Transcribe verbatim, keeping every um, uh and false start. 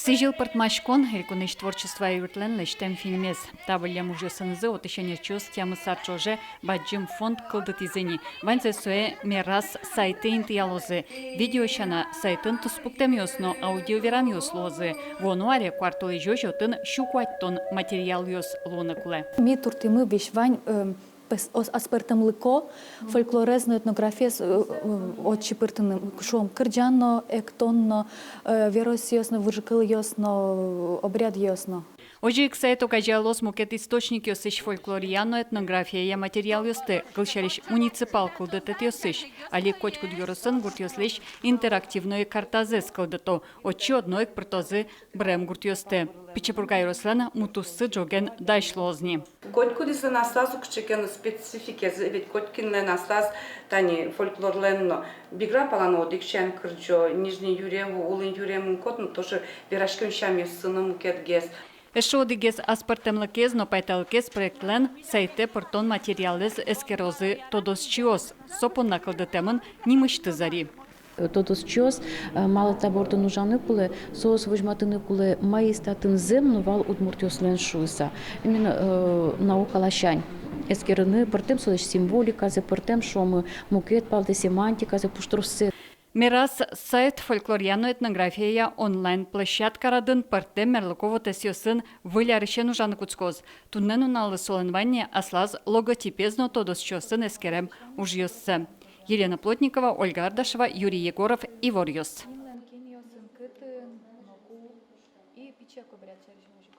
«Сӥзьыл пӧртмаськон» элькунысь творчество юртлэн лэсьтэм фильмез. Та выллем ужъёсынызы отысь ӧнерчиос тямыс ар ӵоже бадӟым фонд кылдытӥзы ини. Ваньзэ сое «Мерас» сайтэ интыялозы. Видео сяна, сайтын туспуктэмъёс но аудиоверанъёс луозы. Вуоно аре куартолэзёзь отын сю куатьтон материалъёс луыны кулэ. Ми туртӥмы весь вань, э, пес-, ос-, аспӧртэмлыко фольклорез но этнографиез, э, э, отчы пыртыны, шуом, кырӟан но, эктон но, э, веросъёс но, выжыкылъёс но, э, обрядъёс но. Озьы ик сайт огазеялоз мукет источникъёсысь фольклория но этнография материалъёсты, кылсярысь, муниципал кылдытэтъёсысь. Али котькуд ёросын гуртъёслэсь интерактивной картазэс кылдыто, отчы одно ик пыртозы бырем гуртъёсты. Пичи Пурга ёрослэн Мутуссы ӝоген дась луоз ни. Котькудӥзлэн аслаз ук кыӵе ке но спецификаез, ведь котькинлэн аслаз, тани, фольклорлэн но. Бигра пала но одӥг сямен кырӟо, Нижний Юре, Улын Юре мон кот но тоже вераськон сямъёссы но мукетгес. Эшшо одӥгез аспӧртэмлыкез но пайталыкез проектлэн сайтэ пыртон материалэз эскерозы тодосчиос. Со понна кылдытэмын нимысьтыз ӧри. Тодосчиос, э, малы та бордын ужаны кулэ, соос возьматыны кулэ, маиз татын зэм но вал удмуртъёслэн шуыса. Именно, э, наука ласянь эскерыны, пӧртэм солэсь символиказэ, пӧртэм, шуомы, мукет палдэ, семантиказэ, пуштроссэ. «Мерас» сайт фольклория но этнография онлайн площадка радын пӧртэм мерлыко вотэсъёсын выль арысен ужаны кутскоз. Туннэ нуналлы солэн вань ни аслаз логотипез но тодосчиосын эскерем ужъёссы. Елена Плотникова, Ольга Ардашева, Юрий Егоров, «Иворъёс».